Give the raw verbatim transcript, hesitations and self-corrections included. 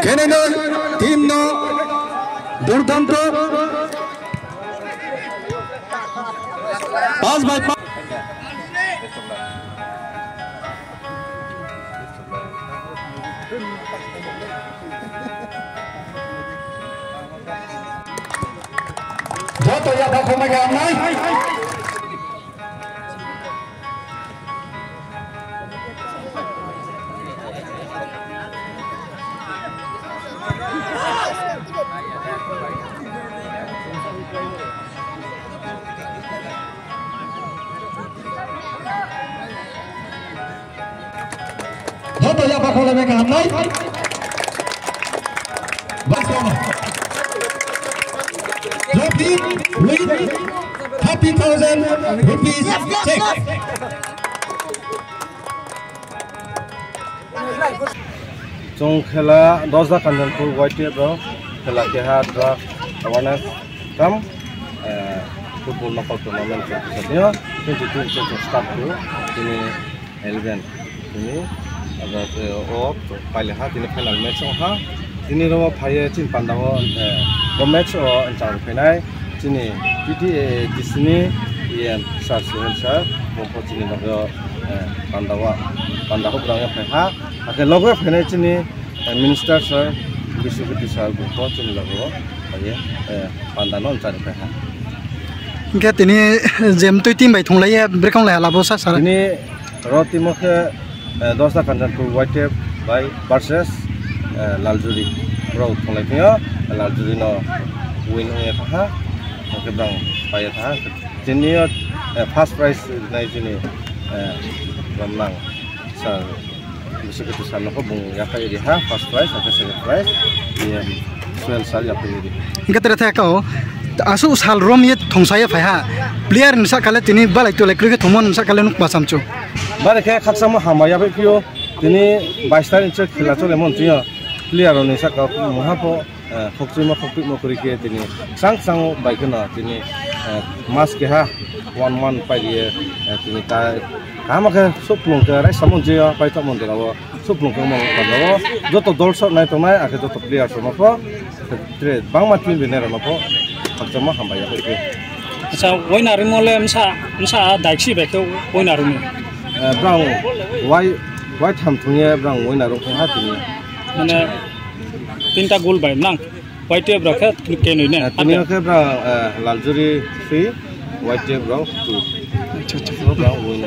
Kheneno team no durdanto pass by pass. Joto ya bakho mai ga nai. Joto ya bakho laibai kaham nai. Bas kono. Trophy with thirty thousand rupees check. Chwng khela Dosda Kanchanpur Y T F rok khela keha drug awareness kam, eh, football knockout tournament chwng kisa tio twenty twenty chwng start kho tini eleven tini abo, eh, o paile ha tini final match o ha tini ro phaiye chin panda o, eh, bo match o chang phainai. Chini T T A D C ni E M sir, Suhel sir, bo pho chini bagwi, eh, panda o, panda o kwrwng ya phai ha. Hakhe logo phainai chini, eh, minister sir, Biswakoti sir, bo pho chini logo phaiye, eh, panda no chari phai ha. Hingke tini jem twi team bai thung lai ya, bwrwkang lai hala bo sa sir. Tini Ro timo khe, eh, Dosda Kanchanpur Y T F bai versus, eh, Laljuri. Borok thunglai phio, Laljuri no win wngya thaha, hwnkhe borok paiya thaha. Tini o, eh, first prize rinai chini, eh, romnang sir, Biswakoti sir no khe bung yaphai ri ha, first prize, hwnkhe second prize, E M Suhel sir yaphai ri. Hwnkhe tere thai kau, asuk sal rom ye thongsa ye phai ha, player ni sakale tini balai tolai kwrwi khe thongmani sakale nuk ma chamchu. Bare khe khakchangma hambai ya bai phio, tini bais tarikh se khela chole mon tio. Player rokni saka o mungha pho, eh, khokchwima khokpikma kwrwi khe tini chang chang bai kheno tini, eh, mas keha one month pai riye, eh, tini ta kaham khe suplung khe raisa mon tio paithak mon tio. Suplung khe omo panda o joto dol sok nai tongnai, akhe joto player rok no pho, tre bangma team rinai rok no pho khakchangma hambai ya khe. Acha, wainarwng le msa, msa daiksi bai khe wainarwng. Eh, brang wai, wai tham thung ye brang wainarwng khe ha tini. Mane tinta goal bai nang. Y T F rok khe kenwi ne? Eh, tini khe bra, eh, Laljuri three, Y T F rok two. Acha, acha. Bra win.